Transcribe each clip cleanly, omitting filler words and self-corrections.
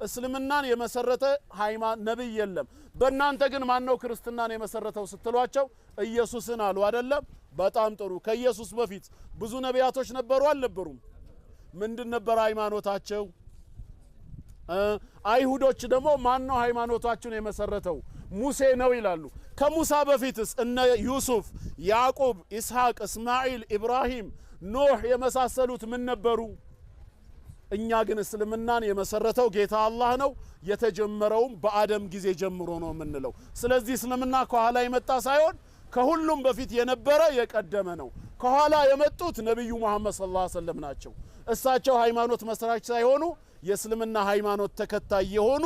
እስልምናን የመሰረተ ነብይ የለም። በእናንተ ግን ማን ነው ክርስትናን የመሰረተው ስትሏቸው ኢየሱስን አሉ አይደለም? በጣም ጥሩ። ከኢየሱስ በፊት ብዙ ነቢያቶች ነበሩ አልነበሩም? ምንድን ነበር ሃይማኖታቸው? አይሁዶች ደግሞ ማን ነው ሃይማኖታቸውን የመሰረተው? ሙሴ ነው ይላሉ። ከሙሳ በፊትስ እነ ዩሱፍ፣ ያዕቁብ፣ ኢስሐቅ፣ እስማዒል፣ ኢብራሂም፣ ኖህ የመሳሰሉት ምን ነበሩ? እኛ ግን እስልምናን የመሰረተው ጌታ አላህ ነው። የተጀመረውም በአደም ጊዜ ጀምሮ ነው የምንለው። ስለዚህ እስልምና ከኋላ የመጣ ሳይሆን ከሁሉም በፊት የነበረ የቀደመ ነው። ከኋላ የመጡት ነቢዩ ሙሐመድ ሰለላሁ ዐለይሂ ወሰለም ናቸው። እሳቸው ሃይማኖት መስራች ሳይሆኑ የእስልምና ሃይማኖት ተከታይ የሆኑ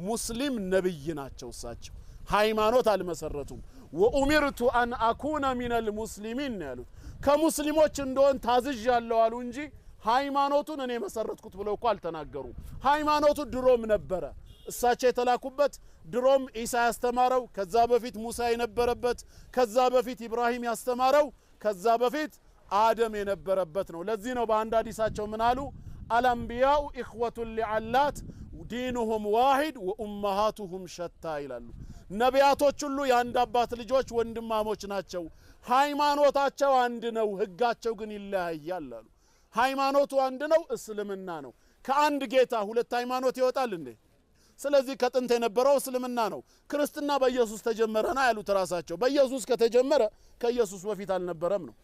ሙስሊም ነብይ ናቸው። እሳቸው ሃይማኖት አልመሰረቱም። ወኡሚርቱ አን አኩነ ሚነል ሙስሊሚን ነው ያሉት። ከሙስሊሞች እንደሆን ታዝዣለሁ አሉ እንጂ ሃይማኖቱን እኔ መሰረትኩት ብለው እኮ አልተናገሩም። ሃይማኖቱ ድሮም ነበረ። እሳቸው የተላኩበት ድሮም ኢሳ ያስተማረው፣ ከዛ በፊት ሙሳ የነበረበት፣ ከዛ በፊት ኢብራሂም ያስተማረው፣ ከዛ በፊት አደም የነበረበት ነው። ለዚህ ነው በአንድ ሐዲሳቸው ምን አሉ? الأنبياء إخوة لعلات دينهم واحد وأمهاتهم شتى ይላሉ። ነቢያቶች ሁሉ የአንድ አባት ልጆች ወንድማሞች ናቸው። ሃይማኖታቸው አንድ ነው፣ ህጋቸው ግን ይለያያል አሉ። ሃይማኖቱ አንድ ነው፣ እስልምና ነው። ከአንድ ጌታ ሁለት ሃይማኖት ይወጣል እንዴ? ስለዚህ ከጥንት የነበረው እስልምና ነው። ክርስትና በኢየሱስ ተጀመረና ያሉት ራሳቸው። በኢየሱስ ከተጀመረ ከኢየሱስ በፊት አልነበረም ነው።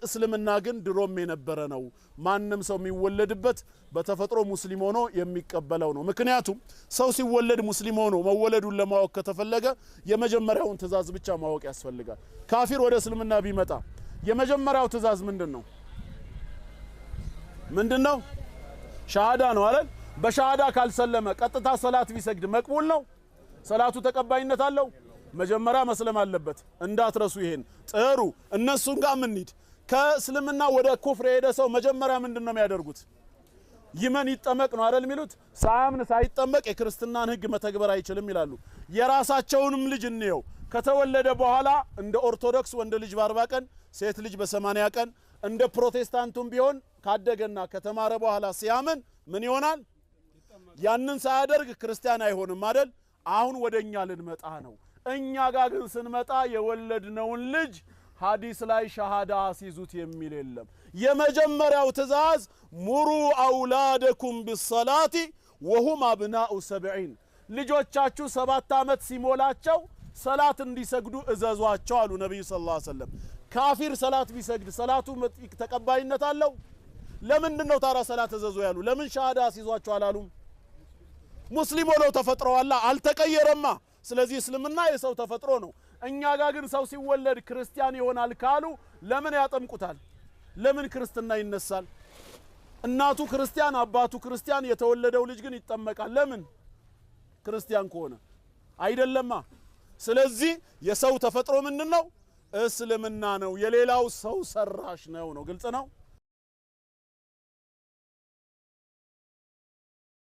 እስልምና ግን ድሮም የነበረ ነው። ማንም ሰው የሚወለድበት በተፈጥሮ ሙስሊም ሆኖ የሚቀበለው ነው። ምክንያቱም ሰው ሲወለድ ሙስሊም ሆኖ መወለዱን ለማወቅ ከተፈለገ የመጀመሪያውን ትእዛዝ ብቻ ማወቅ ያስፈልጋል። ካፊር ወደ እስልምና ቢመጣ የመጀመሪያው ትእዛዝ ምንድን ነው? ምንድን ነው? ሻሃዳ ነው አይደል? በሻሃዳ ካልሰለመ ቀጥታ ሰላት ቢሰግድ መቅቡል ነው? ሰላቱ ተቀባይነት አለው? መጀመሪያ መስለም አለበት። እንዳትረሱ ይሄን። ጥሩ። እነሱን ጋር ምንሂድ። ከእስልምና ወደ ኩፍር የሄደ ሰው መጀመሪያ ምንድን ነው የሚያደርጉት? ይመን ይጠመቅ ነው አይደል የሚሉት? ሳያምን ሳይጠመቅ የክርስትናን ሕግ መተግበር አይችልም ይላሉ። የራሳቸውንም ልጅ እንየው። ከተወለደ በኋላ እንደ ኦርቶዶክስ ወንድ ልጅ በ40 ቀን፣ ሴት ልጅ በ80 ቀን፣ እንደ ፕሮቴስታንቱም ቢሆን ካደገና ከተማረ በኋላ ሲያምን ምን ይሆናል? ያንን ሳያደርግ ክርስቲያን አይሆንም አይደል? አሁን ወደኛ ልንመጣ ነው። እኛ ጋር ግን ስንመጣ የወለድነውን ልጅ ሐዲስ ላይ ሸሃዳ አስይዙት የሚል የለም። የመጀመሪያው ትእዛዝ مروا أولادكم بالصلاة وهم أبناء 70፣ ልጆቻችሁ 7 ዓመት ሲሞላቸው ሰላት እንዲሰግዱ እዘዟቸው አሉ ነቢዩ ሰለላሁ ዐለይሂ ወሰለም። ካፊር ሰላት ቢሰግድ ሰላቱ ተቀባይነት አለው? ለምንድን ነው ታዲያ ሰላት እዘዙ ያሉ? ለምን ሸሃዳ አስይዟቸው አላሉም? ሙስሊም ሆነው ተፈጥረዋላ፣ አልተቀየረማ። ስለዚህ እስልምና የሰው ተፈጥሮ ነው። እኛ ጋር ግን ሰው ሲወለድ ክርስቲያን ይሆናል ካሉ ለምን ያጠምቁታል? ለምን ክርስትና ይነሳል? እናቱ ክርስቲያን አባቱ ክርስቲያን፣ የተወለደው ልጅ ግን ይጠመቃል። ለምን? ክርስቲያን ከሆነ አይደለማ። ስለዚህ የሰው ተፈጥሮ ምንድን ነው? እስልምና ነው። የሌላው ሰው ሰራሽ ነው ነው። ግልጽ ነው።